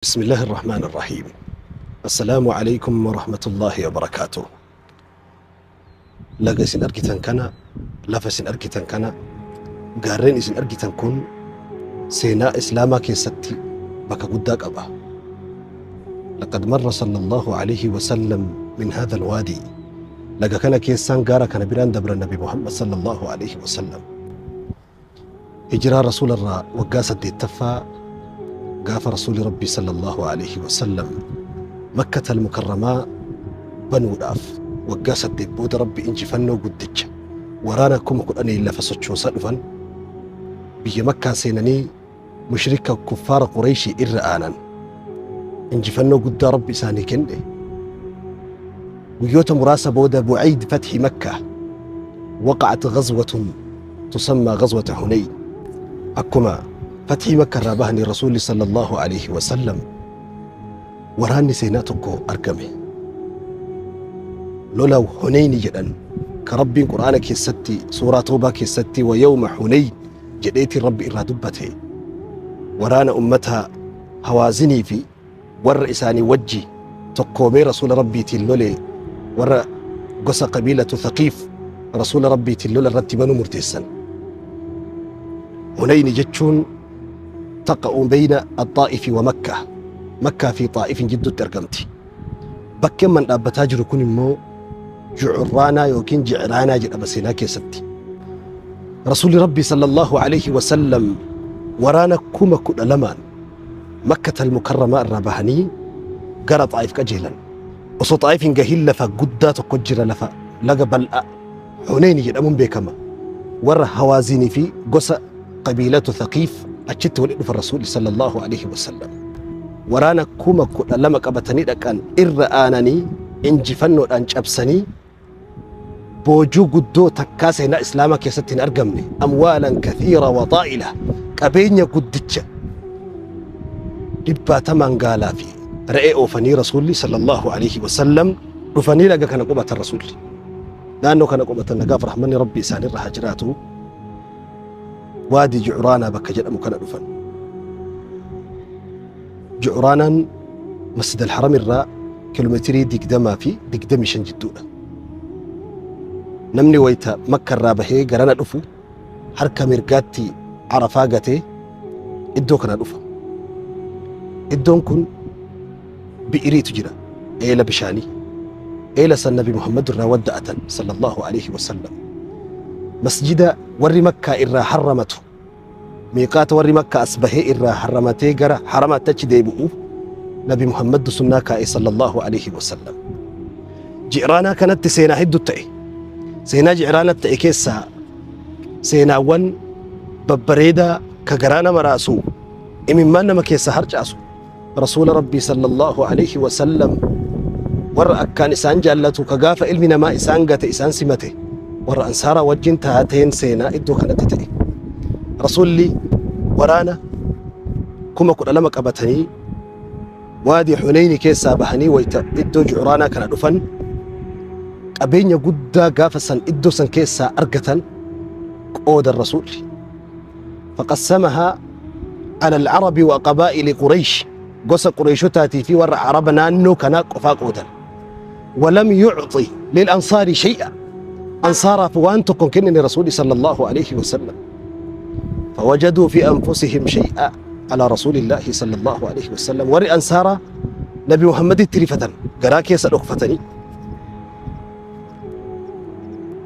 بسم الله الرحمن الرحيم. السلام عليكم ورحمة الله وبركاته. Laga isin argitan kana, lafa isin argitan kana, gaarreen isin argitan kun seenaa islaamaa keessatti bakka guddaa qaba. لقد مر صلى الله عليه وسلم من هذا الوادي. Laga kana keessaan gaara kana biraan dabra Nabi Muhammad صلى الله عليه وسلم. Hijiraa Rasuularraa waggaa 8ffaa gaafa Rasuuli Rabbii صلى الله عليه وسلم Makkata al-Mukarramaa banuudhaaf waggaa 8 booda Rabbi injifannoo guddicha waraana 10,000 lafa sochoosaa dhufan biyya Makkaa seenanii mushrika kuffaara Qureeshii irra aanan. Injifannoo guddaa Rabbi isaanii kenne. Guyyoota muraasa booda بعيد فتح مكة وقعت غزوة تسمى غزوة حنين. Akkuma fatxii Makka irraa bahanii Rasuulli صلى الله عليه وسلم waraanni seenaa tokko argame. Lola Hunayni jedhan ka Rabbiin Qur'aana keessatti suuraa Toobaa keessatti ويوم حنين jedheetiin Rabbi irraa dubbate. Waraana ummata Hawaazinii fi warra isaanii wajji tokkoomee Rasuula Rabbiitiin lole, warra gosa qabiilatu Thaqiif Rasuula Rabbiitiin lola irratti banuu murteessan. Hunayni jechuun تقع بين الطائف ومكة. Makkaa fi Xaa'ifin jidduutti argamti. Bakkeen man dhaabbataa jiru kun immoo Jucurraanaa yookiin Jicraanaa jedhama seenaa keessatti. Rasuulli Rabbii صلى الله عليه وسلم waraana 12,000n Makkata al-Mukarramaa irraa bahanii gara Xaa'if qajeelan. Osoo Xaa'if hin gahin lafa guddaa tokko jira, lafa laga bal'aa Hunayni jedhamuun beekama. Warra Hawaazinii fi gosa qabiilatu Thaqiif achitti walitti dhufan Rasuulli صلى الله عليه وسلم. Waraana 12,000 qabatanii dhaqan, irra aananii injifannoodhaan cabsanii boojuu guddoo takkaa seenaa islaamaa keessatti hin argamne, أموالا كثيرة وطائلة, qabeenya guddicha dhibbaatamaan gaalaa fi re'ee oofanii Rasuulli صلى الله عليه وسلم dhufanii laga kana qubatan. Rasuulli naannoo kana qubatan, nagaaf rahmanni Rabbi isaanirra haa jiraatu. Waadii Jucraanaa bakka jedhamu kana dhufan. Jucraanaan Masjid al-Haram irraa kiiloomeetirii 20 fi 25 jidduudha. Namni wayita Makka irraa bahee garana dhufu harka mirgaatti Arafaa gatee iddoo kana dhufa. Iddoon kun bi'iriitu jira, eela bishaanii. Eela san Nabi Muhammad irraa wadda'atan صلى الله عليه وسلم. Masjida warri Makkaa irraa harramatu, miiqaata warri Makkaa as bahee irraa harramatee gara haramaatti achi deebi'uuf Nabi Muhammad sunnaa kaa'e صلى الله عليه وسلم. Ji'raanaa kanatti seenaa hedduu ta'e. Seenaa Ji'raanaa ta'e keessaa seenaawwan babbareedaa ka garaa nama raasu, imimmaan nama keessaa harcaasu, Rasuula Rabbii صلى الله عليه وسلم warra akkaan isaan jaallatu, ka gaafa ilmi namaa isaan gate isaan simate, warra Ansaaraa wajjin taateen seenaa iddoo kanatti ta'e. Rasuulli waraana 12,000 qabatanii waadii Hunayni keessaa bahanii wayita iddoo Jucraanaa kana dhufan qabeenya guddaa gaafa san iddoo san keessaa argatan qoodan Rasuulli. فقسمها على العرب وقبائل قريش. Gosa Qureeshotaatii fi warra Araba naannoo kanaa qofaa qoodan. ولم يعطي للأنصار شيئا. Ansaaraaf waan tokko hin kennine Rasuulli صلى الله عليه وسلم. فوجدوا في أنفسهم شيئا على رسول الله صلى الله عليه وسلم. Warri Ansaaraa Nabi Muhammaditti rifatan, garaa keessa dhokfatanii,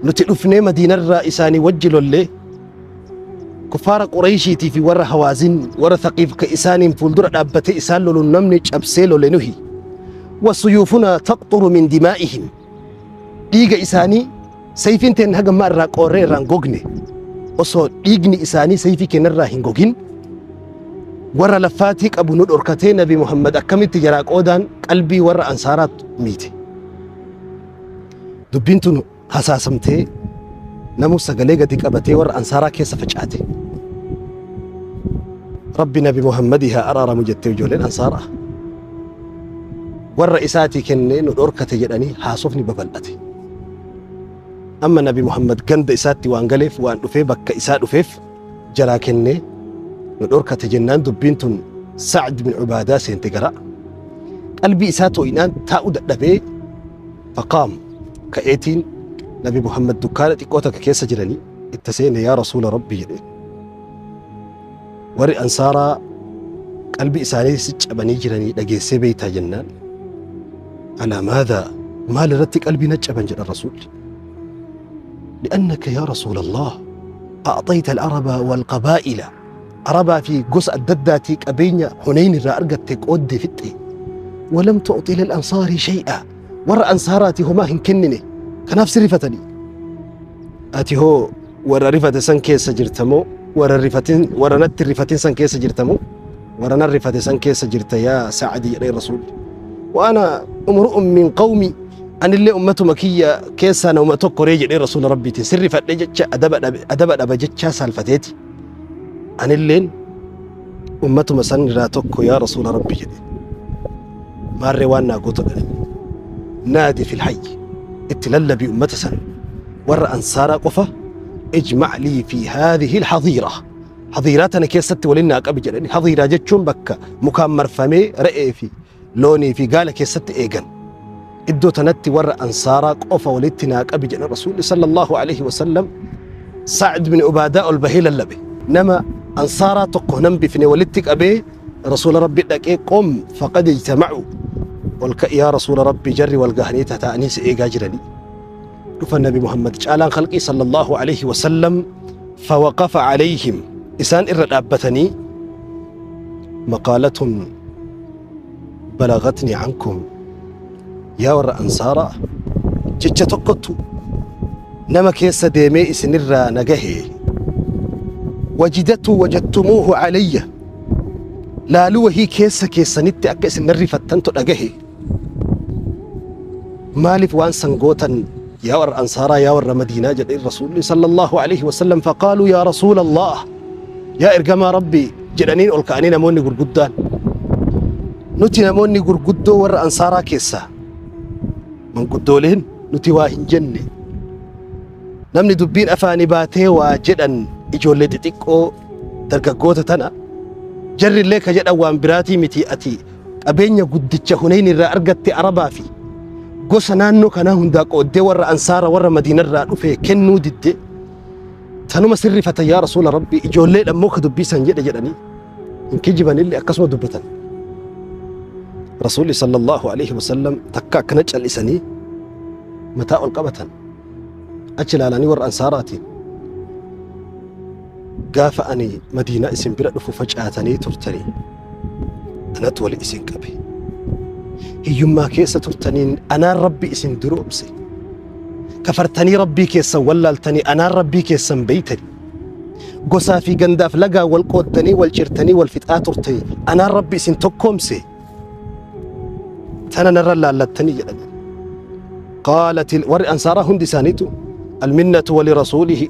nuti dhufnee Madiinarraa isaanii wajji lollee kuffaara Qureeshiitii fi warra Hawaazin, warra Thaqiif ka isaaniin fuuldura dhaabbatee isaan loluun namni cabsee lole nuhi. وسيوفنا تقطر من دمائهم. Dhiiga isaanii sayfiin teen hagammaa irraa qoorree irraa hin gogne. Osoo dhiigni isaanii sayfii keenyarraa hin gogin warra laffaatii qabu nu dhorkatee Nabi Muhammad akkamitti jaraa qoodaan qalbii warra Ansaaraat miite. Dubbiin tun hasaasamtee namu sagalee gadi qabatee warra Ansaaraa keessa facaate. Rabbi Nabi Muhammadii haa araaramu jettee ijoolleen Ansaaraa. Warra isaatii kennee nu dhorkate jedhanii haasofni babal'ate. Amma Nabi Muhammad ganda isaatti waan galeef, waan dhufee bakka isaa dhufeef jaraa kennee nu dhorkate jennaan dubbiin tun Sa'd bin Ubaadaa seente gara qalbii isaa too'inaan taa'uu dadhabee faqaam ka'eetiin Nabi Muhammad dukkaana xiqqoo takka keessa jiranii itti seene yaa Rasuula Rabbi jedhe. Warri Ansaaraa qalbii isaanii si cabanii jiranii dhageessee beeytaa jennaan. Alaa maadhaa maal irratti qalbii na caban jedha Rasuulli. لأنك يا رسول الله أعطيت العرب والقبائل Arabaa fi gosa adda addaatii qabeenya Hunayn irraa argatte qooddee fixxe. Walam tu'xi lil ansaarii shay'a. Warra ansaaraatii homaa hin kennine. Kanaaf si rifatanii. Ati hoo warra rifate san keessa jirta moo warra rifatin warra natti rifatin san keessa jirta moo warra nan rifate san keessa jirta yaa Sa'adi jedhee Rasuulli. Wa ana umru'un min qawmi anillee ummatuma kiyya keessaa nama tokko ree jedhee Rasuula Rabbiitiin sin rifadhe jecha adaba dhabe adaba dhaba jechaa saalfateeti. Anilleen ummatuma san irraa tokko yaa Rasuula Rabbi jedhe. Maarree waan naa gootu dhale. Naadi fil hayyi itti lallabii ummata san warra ansaaraa qofa ijmac lii fi haadhihi alhadiira hadiiraa tana keessatti waliin naa qabi jedhani. Hadiiraa jechuun bakka mukaan marfamee re'ee fi loonii fi gaala keessatti eegan. Iddoo tanatti warra ansaaraa qofa walitti naa qabi jedhan Rasuulli sallallahu alaihi wasallam. Sa'd bin Ubaadaa ol bahee lallabe. Nama ansaaraa tokko hin hambifne walitti qabee Rasuula Rabbi dhaqee qom faqad ijtama'u ol ka'i yaa Rasuula Rabbi jarri wal gahanii tataa'anii si eegaa jiranii. Dhufa Nabi Muhammad caalaan khalqii sallallahu alaihi wasallam fawaqafa alayhim isaan irra dhaabbatanii maqaalatun balagatni ankum yaa warra ansaaraa jecha tokkottu nama keessa deemee isinirraa na gahe wajidatu wajadtumuuhu alayya laaluu wahii keessa keessanitti akka isin na rifattantu dhagahe maaliif waan san gootan yaa warra ansaaraa yaa warra madiinaa jedhe rasuulli sallallahu alaihi wasallam faqaaluu yaa rasuula allah yaa ergamaa rabbii jedhaniin ol ka'anii namoonni gurguddaan nuti namoonni gurguddoo warra ansaaraa keessaa manguddooleen nuti waa hin jenne namni dubbiin afaanii baatee waa jedhan ijoollee xixiqqoo dargaggoota tana jarri illee ka jedhan waan biraatii miti ati qabeenya guddicha Hunayn irraa argatte Arabaa fi gosa naannoo kanaa hundaa qooddee warra Ansaara warra Madiinarraa dhufe kennuu didde tanuma sirrifatan yaa Rasuula Rabbii ijoolleedha immoo ka dubbii san jedhe jedhanii hin kijibanillee akkasuma dubbatan. Rasuulli sallallahu alaihi wasallam takka akkana cal'isanii mataa ol qabatan achi ilaalanii warra Ansaaraatiin gaafa ani Madiinaa isin bira dhufu facaatanii turtanii anatu wali isin qabe. Hiyyummaa keessa turtaniin anaan Rabbi isin duroomse. Kafartanii Rabbii keessan wallaaltanii anaan Rabbii keessan beeytanii. Gosaa fi gandaaf lagaa wal qooddanii wal cirtanii wal fixaa turtanii anaan Rabbi isin tokkoomse. Tana narra laallattanii jedhanii. Qaalat warri ansaaraa hundi isaaniitu alminnatu wali rasuulihi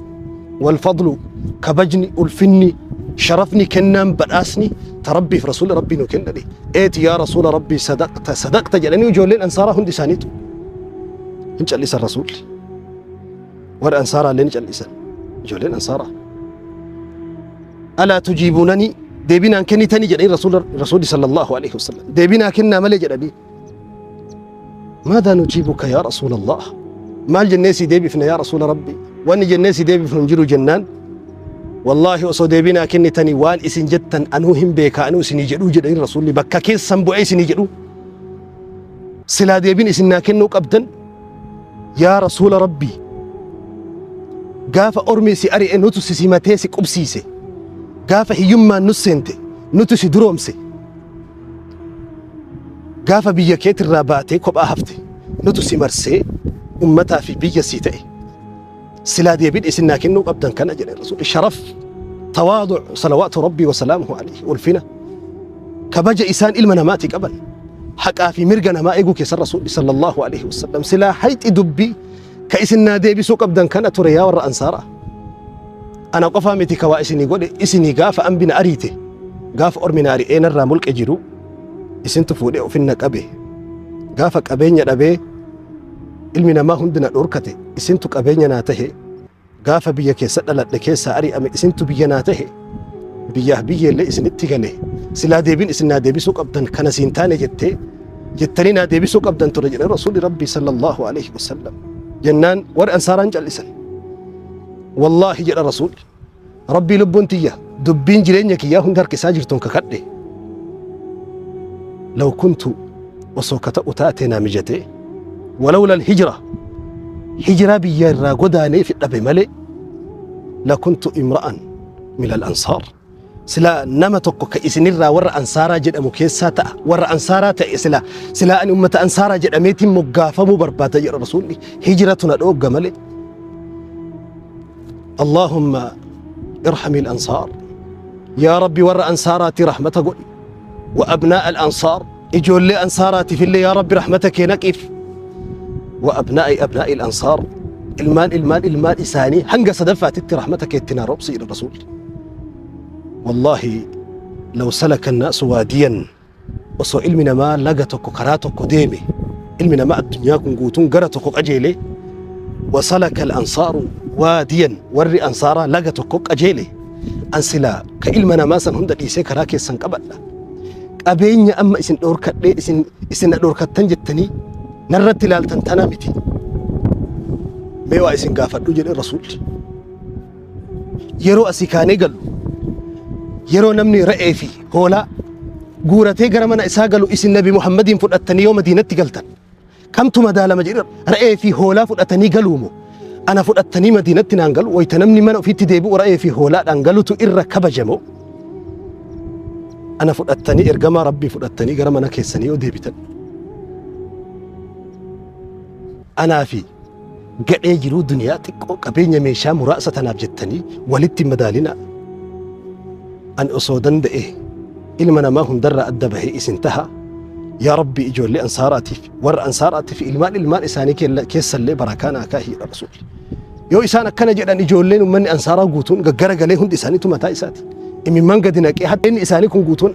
walfadlu kabajni ulfinni sharafni kennaan badhaasni ta rabbiif rasuula rabbii nu kennani eeti yaa rasuula rabbii sadaqta sadaqta jedhanii ijoolleen ansaaraa hundi isaaniitu hin callisan rasuulli warri ansaaraa illee ni callisan ijoolleen ansaaraa alaa tujiibunani deebinaan kennitanii jedhanii rasuulli sallallahu alaihi wasallam deebinaa kennaa malee jedhanii Maadaa nujiibuka yaa Rasuulallah? Maal jennee sii deebifna yaa Rasuula Rabbii? Wanni jennee sii deebifnu hin jiru jennaan wallaahi osoo deebii naa kennitanii waan isin jettan anuu hin beeka anuu isinii jedhuu jedhanii Rasuulli bakka keessan bu'ee isinii jedhuu. Silaa deebiin isin naa kennuu qabdan yaa Rasuula Rabbii gaafa ormi si ari'e nutu si simatee si qubsiise gaafa hiyyummaan nu seente nutu si duroomse Gaafa biyya keetirraa baatee kophaa hafte nutu si marsee ummataa fi biyya sii ta'e. Silaa deebiin isin naa kennuu qabdan kana jedhe Rasuulli. Sharaf, tawaadu, salawaatu Rabbii wa salaamuhu alayhi, ulfina. Kabaja isaan ilma namaati qaban. Haqaa fi mirga namaa eeguu keessan Rasuulli sallallahu alayhi wasallam. Silaa hayxi dubbii ka isin naa deebisuu qabdan kana ture yaa warra ansaaraa. Ana qofaa miti ka waa isinii godhe isinii gaafa ambi na ariite gaafa ormi na ari'ee narraa mulqe jiru isintu fuudhee ofin na qabe gaafa qabeenya dhabee ilmi namaa hundi na dhorkate isintu qabeenya naa tahe gaafa biyya keessa dhaladhe keessaa ari'ame isintu biyya naa tahe biyyaaf biyyeellee isinitti gale Silaa deebiin isin naa deebisuu qabdan kana siin taane jettee jettanii naa deebisuu qabdan ture jedhe Rasuulli Rabbii sallallahu alaihi wasallam. Jennaan warri ansaaraan callisan. Wallaahi jedha Rasuulli Rabbii lubbuun tiyya dubbiin jireenya kiyyaa hunda harka isaa jirtuun kakadhe. Law kuntu osoo ka ta'u taate naa mijatee walawla alhijra hijiraa biyya irraa godaanee fidhabe malee lakuntu imra'an min al-ansaar. Sila nama tokko ka isinirraa warra ansaaraa jedhamu keessaa ta'a warra ansaaraa ta'e sila silaa ani ummata ansaaraa jedhameetiin moggaafamuu barbaada jedha Rasuulli hijiratu na dhoogga malee. Allahumma irhami al-ansaar yaa Rabbi warra ansaaraati rahmata godhi wa abnaa al-ansaar ijoollee ansaaraatiif illee yaa Rabbi rahmata kee naqiif wa abnaa'i abnaa'i al-ansaar ilmaan ilmaan ilmaan isaanii hanga sadaffaatitti rahmata keetti naa roobsi jedha Rasuulli. Wallaahi law salaka annaasu waadiyan osoo ilmi namaa laga tokko karaa tokko deeme ilmi namaa addunyaa kun guutuun gara tokko qajeele wa salaka al-ansaaru waadiyan warri ansaaraa laga tokko qajeele an silaa ka ilma namaa san hunda dhiisee karaa keessan qabadha. Qabeenya amma isin dhoorkadhee isin isin na dhoorkattan jettanii narratti ilaaltan tana miti. Mee waa isin gaafadhu jedhe Rasuulli. Yeroo asii kaanee gallu yeroo namni re'ee fi hoolaa guuratee gara mana isaa galu isin Nabi Muhammadiin fudhattanii yoo Madiinatti galtan kamtu madaalama jedhe re'ee fi hoolaa fudhatanii galuumo ana fudhattanii Madiinatti naan galu wayita namni mana ofiitti deebi'u re'ee fi hoolaadhaan galutu irra kabajamo ana fudhattanii ergamaa Rabbii fudhattanii gara mana keessanii yoo deebitan anaa fi gadhee jiruu duniyaa xiqqoo qabeenya meeshaa muraasa tanaaf jettanii walitti hin madaalinaa. Ani osoo danda'e ilma namaa hundarraa adda bahee isin taha. Yaa Rabbi ijoollee ansaaraatiif warra ansaaraatiif ilmaan ilmaan isaanii keessallee barakaa naa kaahi jedha Rasuulli. Yoo isaan akkana jedhan ijoolleen ummanni ansaaraa guutuun gaggaragalee hundi isaaniitu mataa isaati. Imimmaan gadi naqee haddeenni isaanii kun guutuun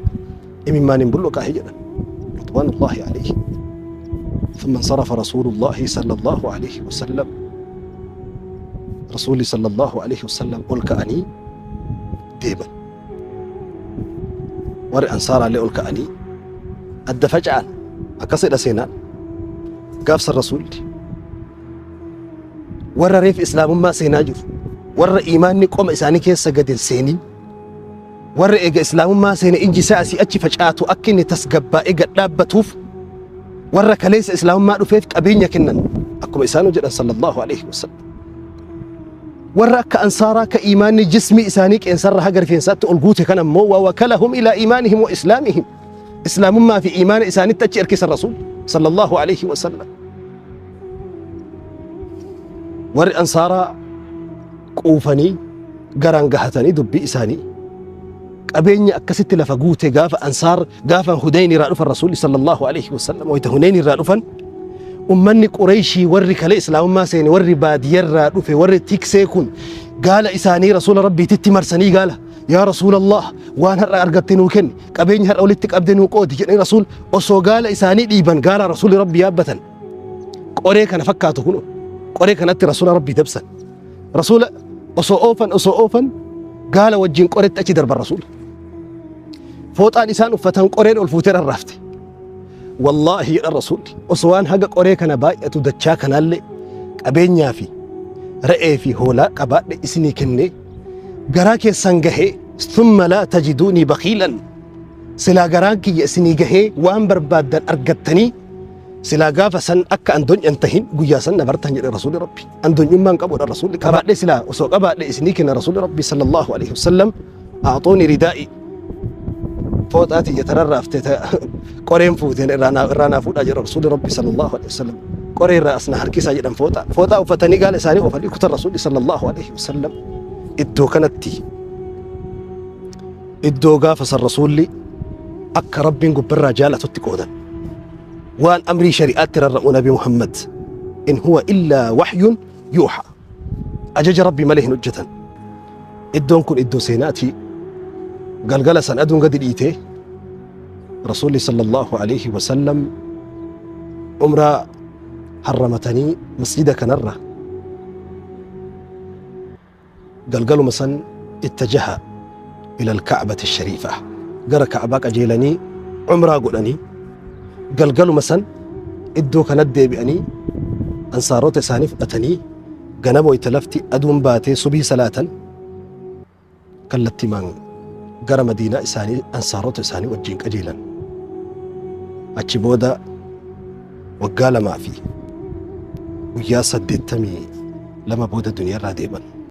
imimmaan hin bullo kaahee jedhan. Ridwaanullaahi alayhi. ثم انصرف رسول الله صلى الله عليه وسلم رسولي صلى الله عليه وسلم ol ka'anii deeman. Warri ansaaraallee ol ka'anii adda faca'an akkasidha seenaan gaafsan Rasuulli. Warra reef islaamummaa seenaa jiru warra iimaanni qoma isaanii keessa gadi hin seenin warra eega islaamummaa seene inji isaa asii achi facaatu akka inni tasgabbaa'ee gad dhaabbatuuf warra kaleessa islaamummaa dhufeef qabeenya kennan akkuma isaanuu jedhan sallallahu alaihi wasallam. Warra akka ansaaraa ka iimaanni jismii isaanii qeensarra haga rifeensaatti ol guute kan ammoo wa wakalahum ilaa iimaanihim wa islaamihim islaamummaa fi iimaana isaanitti achi erkisan Rasuul sallallahu alaihi wasallam. Warri ansaaraa quufanii garaan gahatanii dubbii isaanii qabeenya akkasitti lafa guute gaafa ansaar gaafa Hunayn irraa dhufan Rasuulli sallallahu alaihi wasallam wayita Hunayn irraa dhufan ummanni Qureeshii warri kalee islaamummaa seene warri baadiyyarraa dhufe warri tiksee kun gaala isaanii Rasuula Rabbiititti marsanii gaala yaa Rasuulallah waan har'a argatte nuu kenni qabeenya har'a walitti qabde nuu qoodi jedhanii Rasuul osoo gaala isaanii dhiiban gaala Rasuulli Rabbi yaabbatan qoree kana fakkaatu kun qoree kanatti Rasuula Rabbii dabsan Rasuula osoo oofan osoo oofan gaala wajjin qoretti achi darban Rasuula. Fooxaan isaan uffatan qoreen ol fuutee rarraafte. Wallaahi jedhan Rasuulli osoo waan haga qoree kana baay'atu dachaa kanaallee qabeenyaa fi re'ee fi hoolaa qabaadhe isinii kennee garaa keessan gahee thumma laa tajiduunii bakhiilan silaa garaan kiyya isinii gahee waan barbaaddan argattanii silaa gaafa san akka andonyan tahin guyyaa san na bartan jedhe Rasuulli Rabbi. Andonyummaan qabuudha Rasuulli qabaadhe silaa osoo qabaadhe isinii kenna Rasuulli Rabbi sallallahu alaihi wasallam a'xuuni ridaa'i fooxaa tiyya tararraafte qoreen fuuteen irraa naa fuudhaa jedha Rasuulli Rabbi sallallahu alaihi wasallam. Qoree irraa as na harkisaa jedhan fooxaa. Fooxaa uffatanii gaala isaanii oofanii kutan Rasuulli sallallahu alaihi wasallam. Iddoo kanatti iddoo gaafa san Rasuulli akka Rabbiin gubbarraa jaalatutti qoodan. Waan amrii shari'aatti rarra'u Nabi Muhammad in huwa illaa wahyun yuuxa. Ajaja Rabbii malee hin hojjetan. Iddoon kun iddoo seenaati. Galgala san aduun gadi dhiitee Rasuulli sallallahu alaihi wasallam umraa harramatanii masjida kanarra galgaluma san ittajaha ila alka'bati shariifa. Gara Ka'abaa qajeelanii umraa godhanii galgaluma san iddoo kanatti deebi'anii ansaarota isaanii fudhatanii ganama wayita lafti aduun baatee subii salaatan kallattimaan gara Madiinaa isaanii ansaarota isaanii wajjin qajeelan. Achi booda waggaa 2 fi guyyaa 82 booda duniyaarraa deeman.